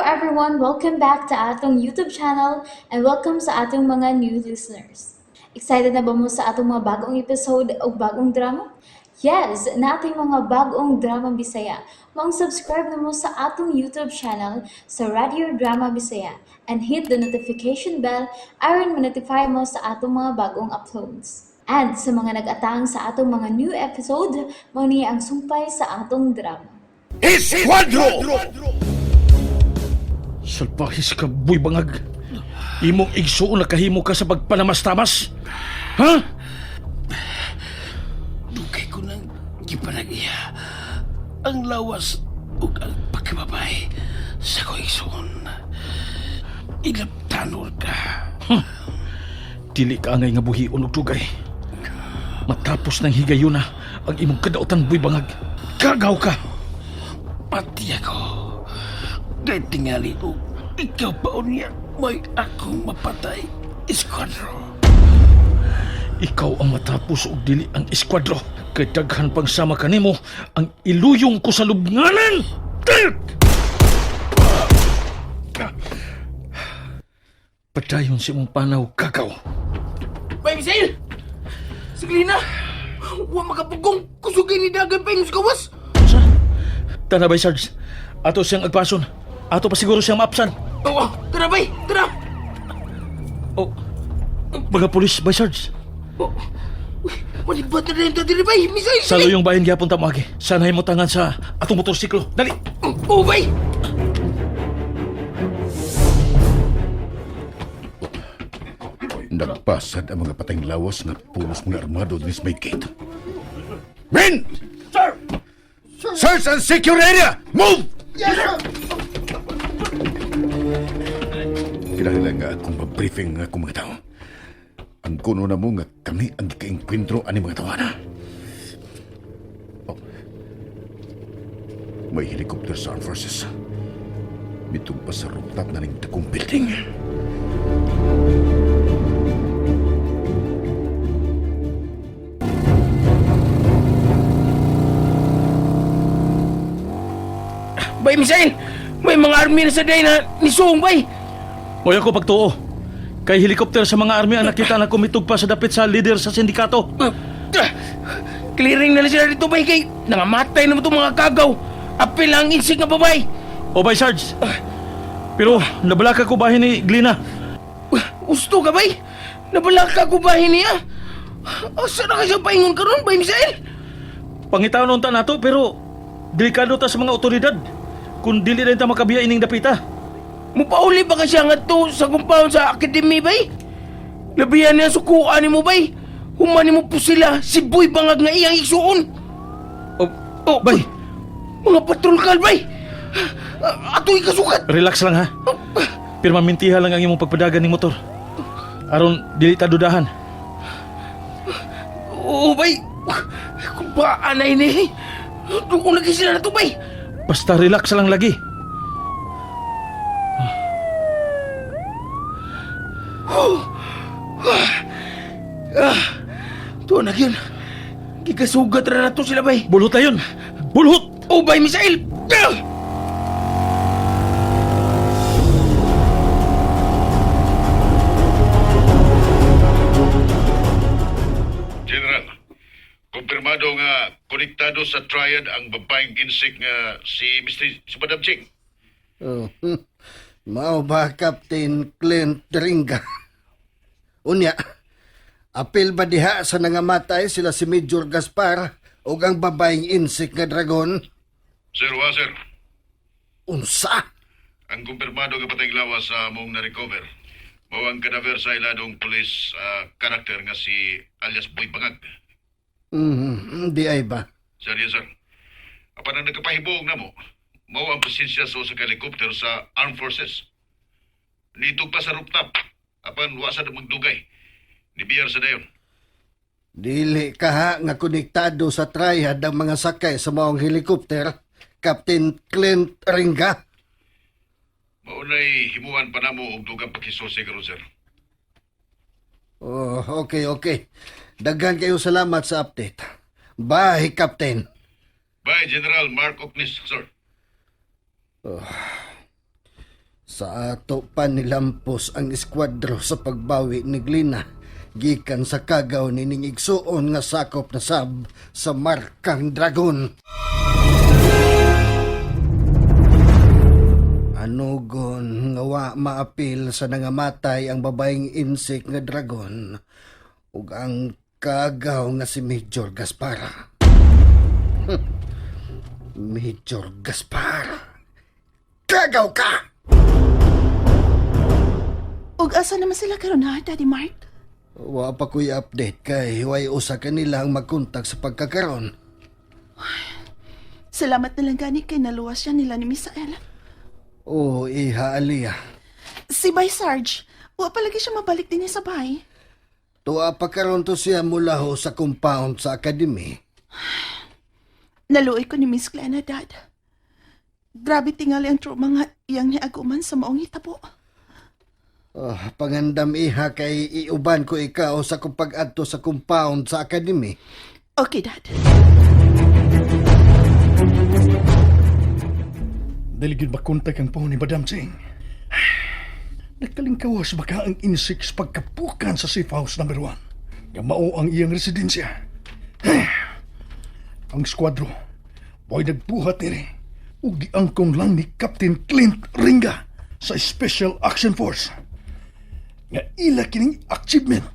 everyone! Welcome back to atong YouTube channel and welcome sa atong mga new listeners. Excited na ba mo sa atong mga bagong episode o bagong drama? Yes, nating mga bagong drama Bisaya. Maong subscribe na mo sa atong YouTube channel sa Radio Drama Bisaya and hit the notification bell aron ma-notify mo sa atong mga bagong uploads. And sa mga nag-atang sa atong mga new episode, mao ni ang sumpay sa atong drama. Esquadro! Salpahis ka, buy bangag. Imong igsuon na kahimo ka sa pagpanamas-tamas. Ha? Dugay ko nang gipanagiya ang lawas ug ang pagkababay sa ko igsoon. Ilaptanor ka. Dili ka angay nga buhion og dugay. Matapos ng higayuna ang imong kadautan, buy bangag. Kagaw ka! Pati ako. Kay tingali og ikaw pa unya may akong mapatay. Esquadro. Ikaw ang matapos og dili ang eskuadro. Kay daghan pang sama kanimo ang iluyong ko sa lubnganan. Padayon sa imong panaw, kagaw. Bay, Misael! Sige na! Wa makapugong kusugin ni dagan pa yung gawas! Unsa? Tana bay, Sarge. Ato siyang agpason. Ato pa siguro siyang maapsan. Oo, tara bay! Tara! Oh, mga pulis bay, Sarge. Oh, uy, malibat na rin ito diri bay! Misael! Sa luyong bayan gyapon ta moagi. Sanay mo tangan sa atong motorsiklo. Dali. Oh, bay! Nagpasad ang mga patayng lawas nga pulos mga armado dinis may gate. Men! Sir! Search and secure area! Move! Yes, sir! Kinahanglan nga akong ma-briefing nga akong mga tao. Ang kuno na mo nga kami ang gikaengkwentro ani mga tawana. Oh. May helicopter sa Armed Forces. Mitong pa sa rooftop na ning dakong building. Bay, Misael! May mga army na sa day na nisuong, bay! Moy ako pagtuo. Kay helicopter sa mga army ang nakita na kumitog pa sa dapit sa leader sa sindikato. Clearing na lang sila dito, bay, kay nangamatay na mo itong mga kagaw. Apil ang insik nga babay. O bay, Sarge. Pero nabalaka ko bahin ni Glina. Gusto ka, bay? Nabalaka ko bahin niya. Asa na kayo paingon karon, bay, Misael? Pangitaon ta nato pero delikado ta sa mga otoridad. Kung dili na ta makabiya ining dapita. Mupauli ba ka siya nga to sa compound sa academy, bay? Labihan niya sukuan ni mo, bay. Human mo po sila, si Boy Bangag nga iyang igsuon. O, Oh, bay, Mga patrol car, bay! Ato'y kasukat! relax lang ha. Pero mamintiha lang ang imong pagpadagan ning motor. Aron dili ta dudahan. Oo, bay! Kung ba anay ni? Doon lagi sila na to, bay! Basta relax lang lagi. Tuwa na yun. Gigasugat na to sila, bay! Bulhot na yun. Bulhot! Oh, bay, Misael! Ah! General, kumpirmado nga konektado sa triad ang babaeng insik nga si Mr. si Madam Ching. Oh. Mao ba Captain Clint Ringa? Unya, apil ba diha sa nangamatay sila si Major Gaspar ug ang babaeng insik nga dragon? Sir, wa sir. Unsa? Ang kumpirmado nga patayng lawas sa among na-recover. Mao ang kadaver sa iladong police karakter nga si alias Boy Bangag. Di ay ba? Sir, yes sir. Apan ang nagkapahibuog namo, mao ang presensya sa usa ka helicopter sa Armed Forces. Nitog pa sa rooftop, apan wa sa magdugay. Nibiyar sa dayon. Dili kaha nga konektado sa triad ang mga sakay sa maong helicopter, Captain Clint Ringa. Maunay himuan pa namo og dugang pakisusi karon sir. Oh, okay, okay. Daghan kayo salamat sa update. Bye, Captain. Bye, General Mark Oknis, sir. Sa ato pa nilampos ang eskuadro sa pagbawi ni Glina gikan sa kagaw nining igsuon nga sakop na sab sa Markang Dragon. Anugon nga wa maapil sa nangamatay ang babaeng insik nga dragon ug ang kagaw nga si Major Gaspar. Major Gaspar. Kagaw ka! Ug asa naman sila karon ha, Daddy Mark? Wa pa ko'y update kay way usa kanila ang magkontak sa pagkakaron. Salamat na lang gani kay naluwas siya nila ni Misael. Oo, iha Aliyah. Si Bay Sarge, wa palagi siya mabalik din sa bahay. Tuwa pa karon to siya mula ho sa compound sa academy. Naluoy ko ni Miss Glenna, Dad. Grabe tingali ang trauma nga iyang niaguman sa maong hitabo. Oh, pangandam iha kay iuban ko ikaw sa kung pag-adto sa compound sa academy. Okay, Dad. Dili gyud makontak ang phone ni Madam Ching. Nakalingkawas baka ang insects pagkapukan sa safe house number 1. Nga mao ang iyang residensya. Ang squadro, boy nagbuhat niri. Ug giangkon lang ni Captain Clint Ringa sa Special Action Force. Nga ila kining achievement.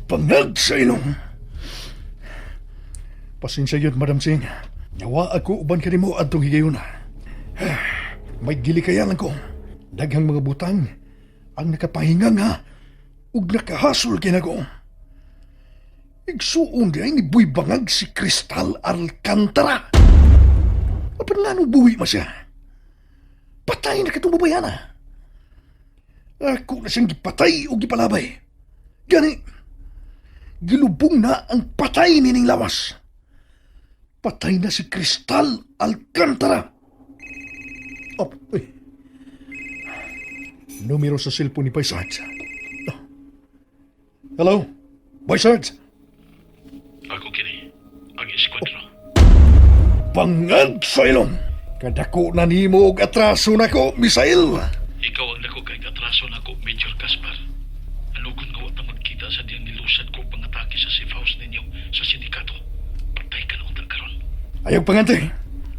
Pangag sa ilong. Pasensya yun, Madam Ching. Nawa ako uban kanimo adtong higayuna. May gilikayan lang ko. Daghang mga butang ang nakapahinga nga ug nakahasol kinako. Igsuon di ay ni Buy Bangag si Crystal Alcantara. Apan nga nung buwi ma siya. Patay na katong babayana. Ako na siyang gipatay o gipalabay. Gani, gilubong na ang patay nining lawas. Patay na si Crystal Alcantara. Oh, uy. Numero sa cellphone ni Boy Sarge. Ah. Hello, Boy Sarge. Ako kini, ang eskwatro. Pangag sa ilong. Kadako na nimo og atraso nako, Misael. Ikaw ang dako kay atraso nako, Major Gaspar. Anugon nga wa ta magkita sa diyang nilusad ko pangatake sa safe house ninyo sa sindikato. Patay ka na unta karon. Ayaw pangante.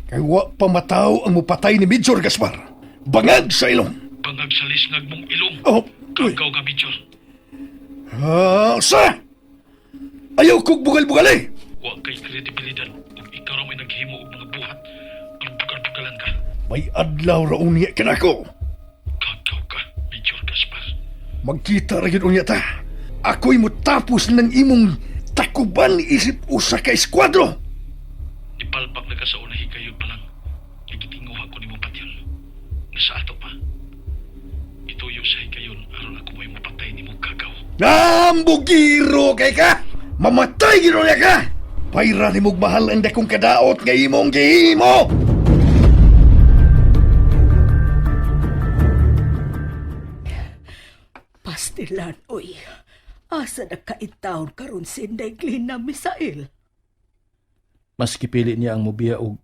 Kay wa pa mataw ang mupatay ni Major Gaspar. Bangag sa ilong. Bangag sa lisngag mong ilong. Oh, uy. Kagaw nga, Major. Ah, sa! Ayaw kog bugal-bugali. Wa kay kredibilidad ug ikaw ra may naghimo og mga buhat. Karbugal-bugalan ka. May adlaw ra unya kanako. Kagaw ka, Major Gaspar. Magkita ra gyud unya ta. Ako'y mutapos ng imong takuban isip usa ka eskuadro. Ipalpak na ka sa una higayon pa lang. Nagitinguha ko nimo patyon. Nga sa ato pa. Ituyo sa higayon aron ako mo'y mapatay nimo kagaw. Nambugiro kay ka! Mamatay gyud unya ka! Payra nimog mahal ang dakong kadaot nga imong gihimo! Pastilan, oy. Asa na kaitawon karon si Inday Glina Misael? Mas kipili niya ang mubiya og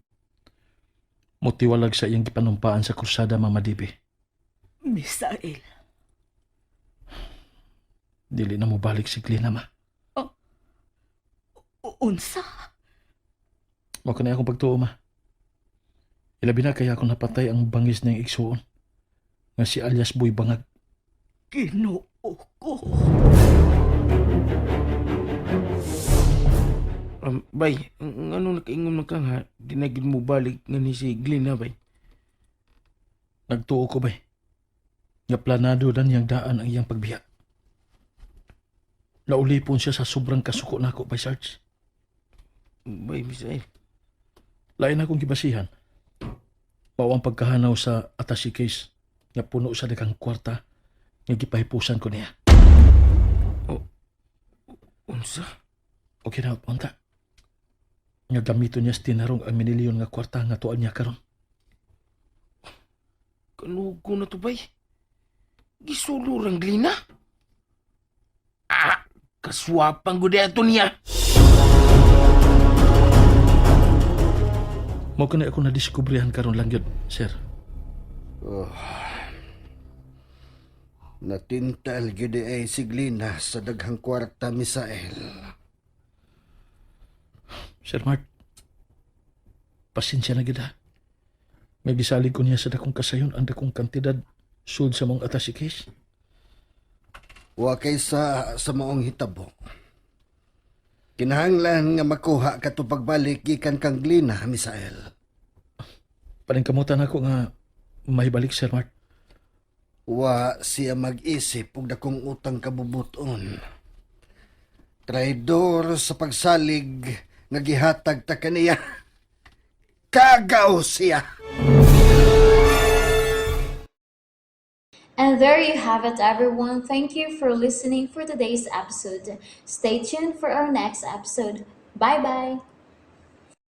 motiwalag sa iyang gipanumpaan sa krusada, Mama Dibi. Misael. Dili na mobalik si Glina, ma. Unsa? Mao kanay akong pagtuo, ma. Ilabi na kaya akong napatay ang bangis niyang igsuon nga si alias Boy Bangag. Ginoo ko. Bay, ang ano nakaingon man ka nga, di na gid mo balik nga ni si Glenn ha, bay. Nagtuo ko bay. Nga planado na niyang daan ang iyang pagbiya. Naulipon siya sa sobrang kasuko nako bay Sarge. Bay, Misael. Lain akong gibasihan. Mao ang pagkahanaw sa attaché case nga puno sa daghang kwarta nga gipahipusan ko niya. Unsa? Okay na, unta. Nga gamito niya sa tinarong ang minilyon nga kwarta nga tuan niya karon. Kanugo na to, bay. Gisulur ang Glenn ha? Ah, kaswapang gud ato niya. Mao kani ako nadiskubrihan karon lang gyud, sir. Oh. Natintal gyud ay si Glina sa daghang kwarta, Misael. Sir Mark, pasensya na gid ha. May gisalig ko niya sa dakong kasayon ang dakong kantidad sud sa mong atasi case. Wa kay sa maong hitabo. Kinahanglan nga makuha kato pagbalik gikan kang Glina, Misael. Paningkamutan ako nga mahibalik, Sir Mark. Wa siya mag-isip og dakong utang kabubuton. Traidor sa pagsalig nga gihatag ta kaniya. Kagaw siya. And there you have it, everyone. Thank you for listening for today's episode. Stay tuned for our next episode. Bye bye.